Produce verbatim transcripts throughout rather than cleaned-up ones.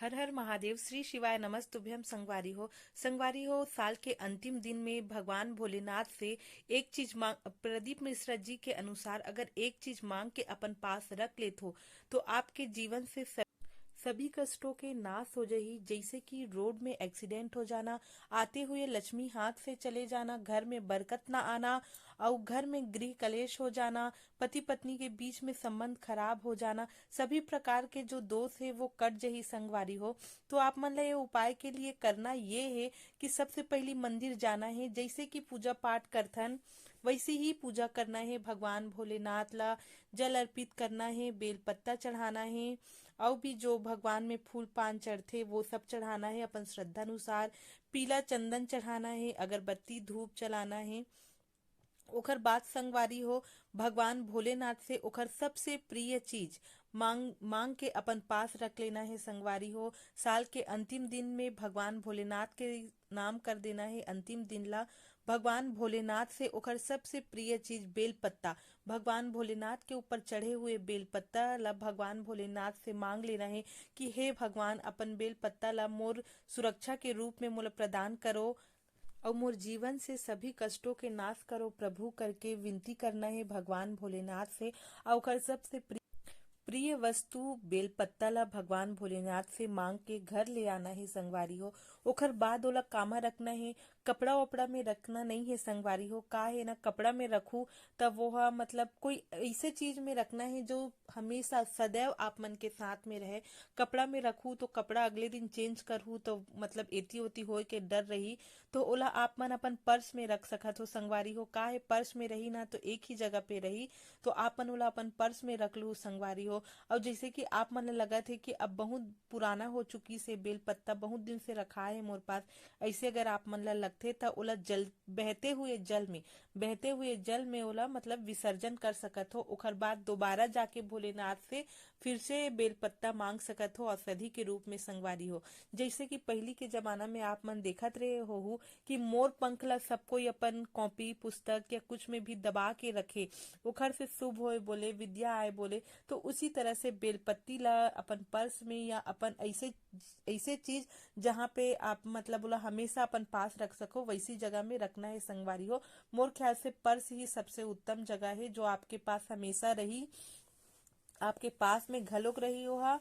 हर हर महादेव, श्री शिवाय नमस्तुभ्यम। संगवारी हो, संगवारी हो, साल के अंतिम दिन में भगवान भोलेनाथ से एक चीज मांग। प्रदीप मिश्रा जी के अनुसार अगर एक चीज मांग के अपन पास रख लेत हो, तो आपके जीवन से स-, सभी कष्टों के नाश हो जाही, जैसे कि रोड में एक्सीडेंट हो जाना, आते हुए लक्ष्मी हाथ से चले जाना, घर में बरकत ना आना, और घर में गृह कलेश हो जाना, पति पत्नी के बीच में संबंध खराब हो जाना, सभी प्रकार के जो दोष है वो कट जही संगवारी हो। तो आप मन ला ये उपाय के लिए करना ये है कि सबसे पहली मंदिर जाना है, जैसे कि पूजा पाठ करथन वैसे ही पूजा करना है। भगवान भोलेनाथ ला जल अर्पित करना है, बेल पत्ता चढ़ाना है, और भी जो भगवान में फूल पान चढ़थे वो सब चढ़ाना है अपन श्रद्धा अनुसार। पीला चंदन चढ़ाना है, अगरबत्ती धूप चलाना है। ओकर बाद संगवारी हो, भगवान भोलेनाथ से ओकर सबसे प्रिय चीज मांग मांग के अपन पास रख लेना है संगवारी हो। साल के अंतिम दिन में भगवान भोलेनाथ के नाम कर देना है अंतिम दिन ला। भगवान भोलेनाथ से ओकर सबसे प्रिय चीज बेल पत्ता, भगवान भोलेनाथ के ऊपर चढ़े हुए बेल पत्ता ला भगवान भोलेनाथ से मांग लेना है कि हे भगवान, अपन बेल पत्ता ला मोर सुरक्षा के रूप में मोला प्रदान करो। अउ मोर जीवन से सभी कष्टों के नाश करो प्रभु करके विनती करना है भगवान भोलेनाथ से। अउ ओकर सबसे प्रि-, प्रिय वस्तु बेलपत्ता ला भगवान भोलेनाथ से मांग के घर ले आना है संगवारी हो। ओकर बाद ओला कामा रखना है, कपड़ा वपड़ा में रखना नहीं है संगवारी हो। का है ना, कपड़ा में रखू तब वो ह, मतलब, कोई ऐसे चीज में रखना है जो हमेशा सदैव आप मन के साथ में रहे। कपड़ा में रखू तो कपड़ा अगले दिन चेंज करहू तो, मतलब, एती ओती होए के डर रही, तो ओला आप मन अपन पर्स में रख सकत हो संगवारी हो। का है, पर्स में रही ना तो एक ही जगह पे रही, तो आप मन ओला अपन पर्स में रख लू संगवारी हो। और जैसे कि आप मन ल लगत है कि अब बहुत पुराना हो चुकी से बेल पत्ता, बहुत दिन से रखा है मोर पास, ऐसे अगर आप मन ल लगथे त ओला जल बहते हुए जल में, बहते हुए जल में ओला, मतलब, विसर्जन कर सकत हो। ओकर बाद दोबारा जाके भोलेनाथ से फिर से बेल पत्ता मांग सकत हो औषधि के रूप में संगवारी हो। जैसे कि पहली के जमाना में आप मन देखत रहे होहू कि मोर पंख ला सब कोई अपन कॉपी पुस्तक या कुछ में भी दबा के रखे, ओखर से शुभ होए बोले, विद्या आए बोले, तो उसी तरह से बेलपत्ती ला अपन पर्स में या अपन ऐसे ऐसे चीज जहाँ पे आप, मतलब, ओला हमेशा अपन पास रख सको, वैसी जगह में रखना है संगवारी हो। मोर ख्याल से पर्स ही सबसे उत्तम जगह है जो आपके पास हमेशा रही, आपके पास में घलोक रही। ओहा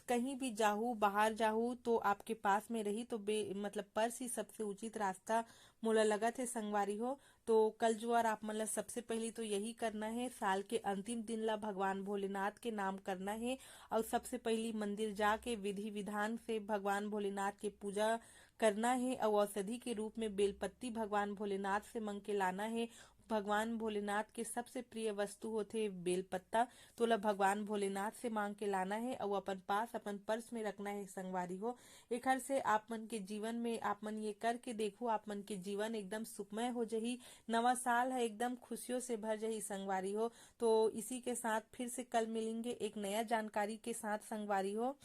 कहीं भी जाहू, बाहर जाहू तो आपके पास में रही। तो बे मतलब पर्स ही सबसे उचित रास्ता मोला लगत है संगवारी हो। तो कल जुआर आप मन ला सबसे पहली तो यही करना है, साल के अंतिम दिन ला भगवान भोलेनाथ के नाम करना है और सबसे पहली मंदिर जाके विधि विधान से भगवान भोलेनाथ के पूजा करना है और औषधि के रूप में बेलपत्ती भगवान भोलेनाथ से मंग के लाना है। भगवान भोलेनाथ के सबसे प्रिय वस्तु होथे बेलपत्ता, तोला भगवान भोलेनाथ से मांग के लाना है और अपन पास, अपन पर्स में रखना है संगवारी हो। एखर से आप मन के जीवन में, आप मन ये करके देखो, आप मन के जीवन एकदम सुखमय हो जही। नवा साल है एकदम खुशियों से भर जही संगवारी हो। तो इसी के साथ फिर से कल मिलेंगे एक नया जानकारी के साथ संगवारी हो।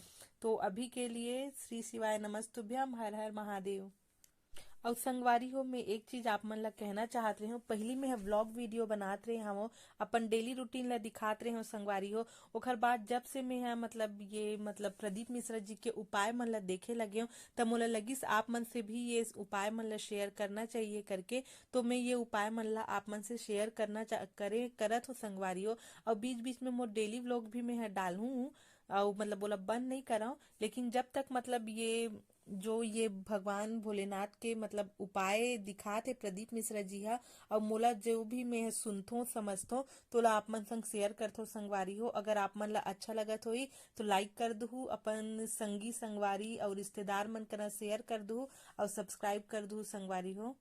तो अभी के लिए श्री शिवाय नमस्तुभ्यम, हर हर महादेव। अउ संगवारी हो, मैं एक चीज आप मन ला कहना चाहत रहे हूँ। पहली मैं ह व्लॉग वीडियो बनात रहे हवं, अपन डेली रूटीन ला दिखात रहे हूँ संगवारी हो। ओखर बाद जब से मैं ह, मतलब, ये, मतलब, प्रदीप मिश्रा जी के उपाय मन ला देखे लगे हूँ, त मोला लगिस आप मन से भी ये उपाय मन ला शेयर करना चाहिए करके। तो मैं ये उपाय मन ला आप मन से शेयर करना चा-, करे, करत हूँ संगवारी हो। अउ बीच बीच में मोर डेली व्लॉग भी मैं ह डालहूँ, अउ, मतलब, ओला बंद नहीं करव, लेकिन जब तक, मतलब, ये जो ये भगवान भोलेनाथ के, मतलब, उपाय दिखात हे प्रदीप मिश्रा जी हा, अउ मोला जो भी मैं सुनथों, समझथों, तोला आप मन संग शेयर करथों संगवारी हो। अगर आप मन ला अच्छा लगत होही तो लाइक कर दुहू, अपन संगी संगवारी अउ रिश्तेदार मन करा शेयर कर दुहू, अउ सब्सक्राइब कर दुहू संगवारी हो।